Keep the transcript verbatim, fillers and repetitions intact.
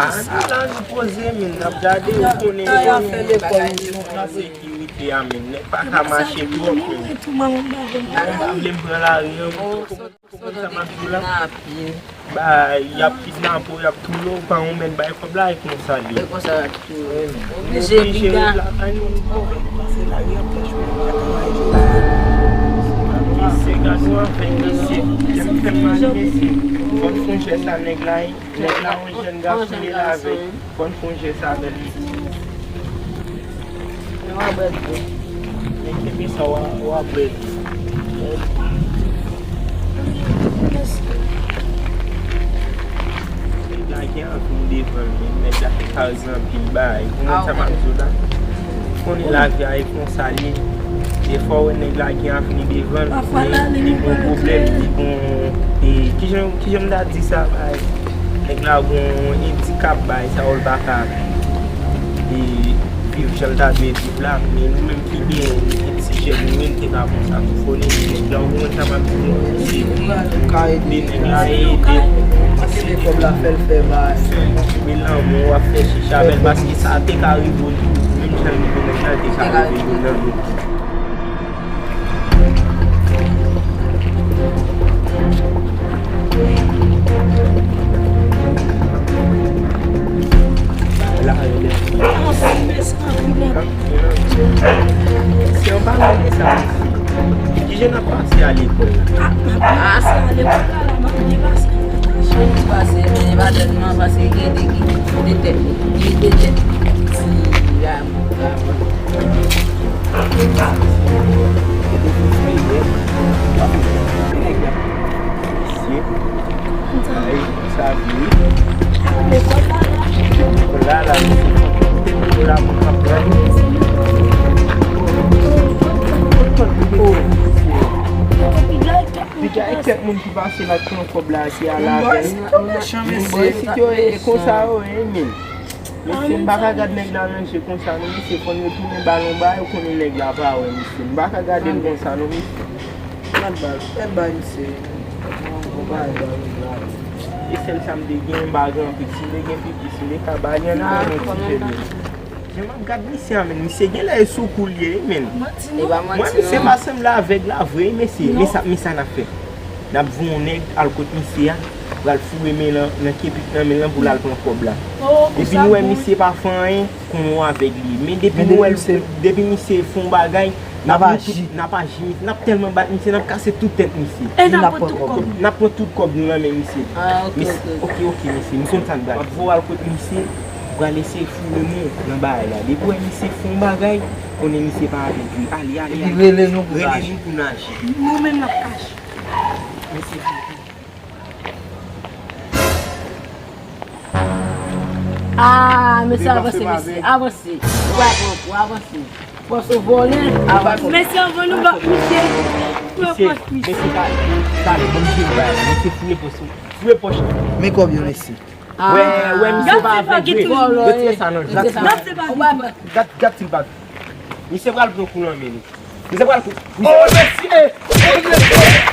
A, nou la, nou poze, men n ap gade, ou konnen, nou nan sekirite a, men nèg pa ka mache twòp, men. Nèg pa vle m pran lari an, men. Konprann sa m ap di w la? Ba, y ap kidnape w, y ap touye w, pa yon mèt bay kòb la, e konsa l ye. E konsa l ap touye w. Oblije piga. Mesye, gad yon afè, mesye. Kè m fè m mal, mesye. Fò n fè yon jès a nèg la, wi. Nèg la, yon jèn gason, li lave. Fò n fè yon jès avè l, mesye. Men w a bwè dlo. Men kenbe sa, w a, w a bwè dlo. Nèg la gen anpil devan l, men nèg la te ka anpil bagay. Ou konn sa m ap di w la? Ou konnen lavi a e konsa l ye. Defwa w wè nèg la gen avni devan l, men li gon pwoblèm, li gon, e, kijan, kijan m ta di sa, bagay? Nèg la gon endikap, bagay sa yo, l pa ka, e, viv jan l ta dwe viv la, men nou menm ki gen, gen ti jèn nou, men n te ka konsa tou. Fò n ede nèg la, ou konprann sa m ap di w? Ede nèg la, ede. Pase de kòb la, fè l fè bagay. Fè l, men lanmou, w ap fè chicha avè l, paske sa te ka rive w tou, menm jan l rive nèg la, te ka rive nou nan nou. Se yon bagay de sa. Kijan n ap pase a lekòl? A, se a lekòl la, la, m ap byen pase. Pase, men pa tèlman, paske gen de ki de tèt, gen de tèt. Si, a, a. Piga e kèk moun ki pase la k pran kòb la ki ale avè l. Bon, si yo e konsa yo ye, men. Mesye, m pa ka gad nèg la nan je konsa, non, mesye, fò n retounen ba l yon bagay, ou konnen nèg la pa wè, mesye. M pa ka gade l konsa, non, mesye. N ap ba l, n ap ba misye yon bagay ba nèg la. E sèl sa m te gen, m pa gen anpil. Si m te gen pi plis, m te ka ba l, y ann a yon ti jèn. Jan m ap gad misye a, men, misye genlè e sou kou l ye, wi, men. Mwen, misye pa sanble avèg la vre, wi, mesye. Men sa, men sa n ap fè. N ap voye yon nèg al kot misye a, pral foure men lan nan kepik nan men lan pou l al pran kòb la. Depi nou wè misye pa fè anyen, konnen w avèg li. Men depi nou wè l, depi misye fè yon bagay, n ap aji, n ap aji, n ap tèlman bat misye, n ap kase tout tèt misye. E n ap pran tout kòb. N ap pran tout kòb nou nan men misye. Ah, ok, ok, ok, mesye, nou konn sa n pral. M ap voye al kot misye, pral eseye foure men w nan bagay la. Depi w wè misye fè yon bagay, konnen misye pa avèg li. Ale, ale, ale. Epi rele nou pou n aji. Rele nou pou n aji. Nou menm n ap kache. Ah, mesye, avanse, mesye, avanse. Ou pa pran kou, avanse. Pòs ou vòlè, avanse. Mesye, anvan nou bat misye, fouye pòch misye. Mesye, gade, gade, ban m di w bagay la. Mesye, fouye pòch ou. Fouye pòch ou. Men kòb yo, mesye. Wè, wè, misye pa avèg vre. Retire sa nan je. Gad, gad si l pa. Misye pral pran kou nan men li. Misye pral kou. Oh, mesye! Oh, mesye!